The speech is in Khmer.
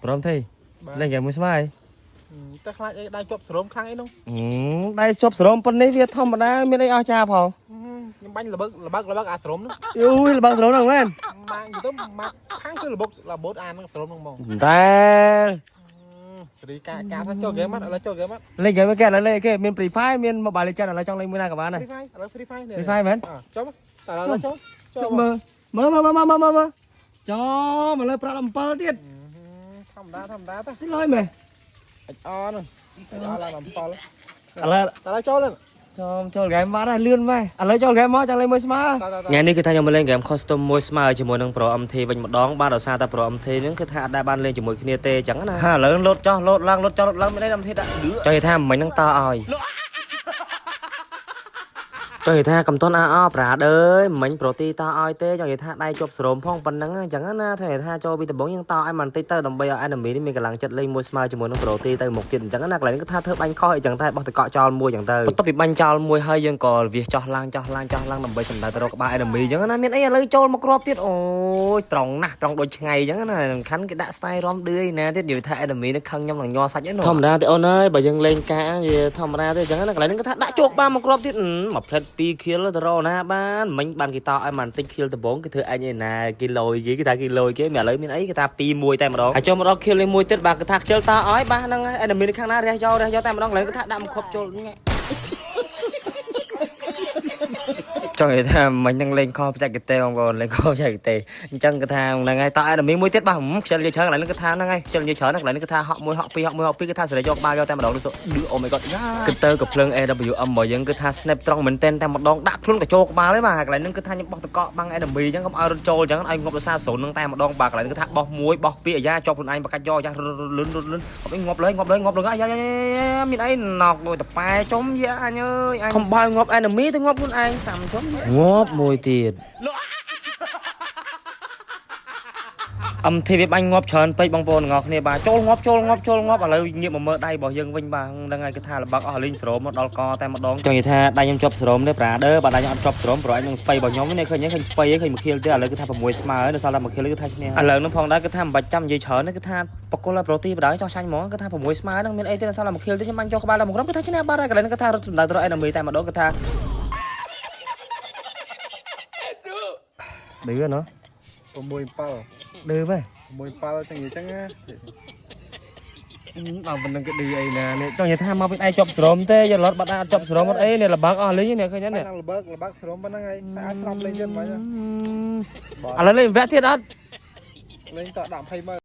ព្រមទេ បាទ លេងហ្គេមមួយស្មើ តែខ្លាចអីដៃជាប់ស្រោមខ្លាំងអីនោះ ដៃជាប់ស្រោមប៉ុណ្នេះវាធម្មតាមានអីអស្ចារ្យផង ខ្ញុំបាញ់ល្បើកល្បើកល្បើកអាស្រោមនោះ យូយល្បើកស្រោមហ្នឹងមែន ម៉ាក់ទៅម៉ាក់ខាងគឺល្បុកល្បូតអានឹងស្រោមហ្នឹងហ្មង តែ សេរីកាកាថាចូលហ្គេមអត់ឥឡូវចូលហ្គេមអត់ លេងហ្គេមគេឥឡូវលេងគេមាន Free Fire មាន Mobile Legends ឥឡូវចង់លេងមួយណាក៏បានដែរ Free Fire ឥឡូវ Free Fire Free Fire មែន ចូលតើឥឡូវចូលចូល មើលមើលមើលមើលមើលមើលមើលចូលមកលើប្រាក់17ទៀត ធម្មតាធម្មតាទៅ នេះលយមែន អចអហ្នឹងអចអឡើង17 ឥឡូវ តើឥឡូវចូល ចូលចូលហ្គេមបាត់ហើយលឿនម៉េះឥឡូវចូលហ្គេមមកចង់លេងមួយស្មើ ថ្ងៃនេះគឺថាខ្ញុំមកលេងហ្គេម custom មួយស្មើជាមួយនឹង Pro MT វិញម្ដងបាទដោយសារតែ Pro MT ហ្នឹងគឺថាអត់ដែលបានលេងជាមួយគ្នាទេអញ្ចឹងណាហាឥឡូវលោតចោះលោតឡើងលោតចោះលោតឡើងមានអី MT ដាក់ឌឺចង់និយាយថាមិញហ្នឹងតឲ្យចង់និយាយថាកំតនអអប្រាដើយមិញប្រូទីតឲ្យទេចង់និយាយថាដៃជាប់ស្រោមផងប៉ុណ្ណឹងអញ្ចឹងណាថានិយាយថាចូលពីដំបងយើងតឲ្យមិនតិចទៅដើម្បីឲ្យ enemy នេះមានកម្លាំងចិត្តលេងមួយស្មើជាមួយនឹងប្រូទីទៅមុខទៀតអញ្ចឹងណាកន្លែងនេះគឺថាធ្វើបាញ់ខុសអីចឹងតែបោះតកចោលមួយអញ្ចឹងទៅបន្ទាប់ពីបាញ់ចោលមួយហើយយើងក៏វាចោះឡើងចោះឡើងចោះឡើងដើម្បីសម្ដៅទៅរកក្បាល enemy អញ្ចឹងណាមានអីឥឡូវចូលមកគ្រាប់ទៀតអូយត្រង់ណាស់ត្រង់ដូចឆ្ងាយអញ្ចឹងណាសំខាន់គេដាក់ style រំឌឿយណាទៀតនិយាយថា enemy នេះខឹងខ្ញុំនឹងញ័រសាច់ឯនោះធម្មតាទេអូនអើយបើយើងលេងកាវាធម្មតាទេអញ្ចឹងណាកន្លែងនេះគឺថាដាក់ជោគបានមកគ្រាប់ទៀតមួយផ្លិត2 kill ទៅរកណាបានមិញបានគេតឲ្យបានតិច kill ដំបងគេធ្វើអញឯណាគេលយគេគេថាគេលយគេមានឥឡូវមានអីគេថា2 1តែម្ដងហើយចូលមកដល់ kill នេះមួយទៀតបាទគេថាខ្ជិលតឲ្យបាទហ្នឹងហើយ enemy នៅខាងណារះយករះយកតែម្ដងកន្លែងគេថាដាក់មកខប់ចូលញ៉ែ ចង់និយាយថាមិញនឹងលេងខុសបច្ចេកទេសបងប្អូនលេងខុសបច្ចេកទេសអញ្ចឹងគឺថាហ្នឹងហើយតើអេមីមួយទៀតបាទខ្ជិលនិយាយច្រើនកន្លែងនេះគឺថាហ្នឹងហើយខ្ជិលនិយាយច្រើនកន្លែងនេះគឺថាហក់មួយហក់ពីរហក់មួយហក់ពីរគឺថាសេរីយកក្បាលយកតែម្ដងនោះឌឺអូ my god គិតទៅក៏ភ្លើង AWM របស់យើងគឺថា snap ត្រង់មែនទែនតែម្ដងដាក់ខ្លួនក៏ចូលក្បាលហើយបាទកន្លែងនេះគឺថាខ្ញុំបោះតកកបាំង enemy អញ្ចឹងកុំឲ្យរត់ចូលអញ្ចឹងឲ្យងាប់ដោយសារសូននឹងតែម្ដងបាទកន្លែងនេះគឺថាបោះមួយបោះពីរអាយ៉ាជាប់ខ្លួនឯងបកាច់យកអាយ៉ាលឿនលឿនលឿនអត់ងាប់លើងាប់លើងាប់លើអាយ៉ាមានអីណកដូចតប៉ែចំយ៉ាអញអើយអញខំបើងាប់ enemy ទៅងាប់ខ្លួនឯងសាំចំងាប់មួយទៀត MT វាបាញ់ងាប់ច្រើនពេកបងប្អូនទាំងអស់គ្នាបាទចូលងាប់ចូលងាប់ចូលងាប់ឥឡូវងាកមកមើលដៃរបស់យើងវិញបាទហ្នឹងហើយគឺថាលបាក់អស់លេងស្រោមមកដល់កតែម្ដងចង់និយាយថាដៃខ្ញុំជាប់ស្រោមទេប្រាដឺបាទដៃខ្ញុំអត់ជាប់ស្រោមព្រោះអញនឹងស្បៃរបស់ខ្ញុំនេះឃើញឃើញស្បៃឃើញមួយខៀលទេឥឡូវគឺថា6ស្មើនៅសល់តែមួយខៀលគឺថាឈ្នះឥឡូវនឹងផងដែរគឺថាមិនបាច់ចាំនិយាយច្រើនទេគឺថាបកគលឲ្យប្រូទីបដ ாய் ចោះចាញ់ហ្មងគឺថា6ស្មើហ្នឹងមានអីទេនៅសល់តែមួយខៀលទេខ្ញុំបាញ់ចូលក្បាលដល់មួយក្រុមគឺថាឈ្នះបាត់ហើយកន្លែងហ្នឹងគឺថារត់សម្ដៅទៅរក enemy តែម្ដងគឺថា ឌឺណោះ 6 7 ឌឺមែន 6 7ចឹងនិយាយចឹងណា ដល់ប៉ុណ្្នឹងគេឌឺអីណានេះចង់និយាយថាមកពីឯងជាប់ស្រោមទេយល់អត់បាត់អត់ជាប់ស្រោមអត់អីនេះលបាក់អស់លេងនេះឃើញទេនេះ ហ្នឹងល្បើកល្បើកស្រោមប៉ុណ្្នឹងហើយតែអាចស្រោមលេងទៀតមិន ឥឡូវលេងវគ្គទៀតអត់ លេងតដាក់20មើល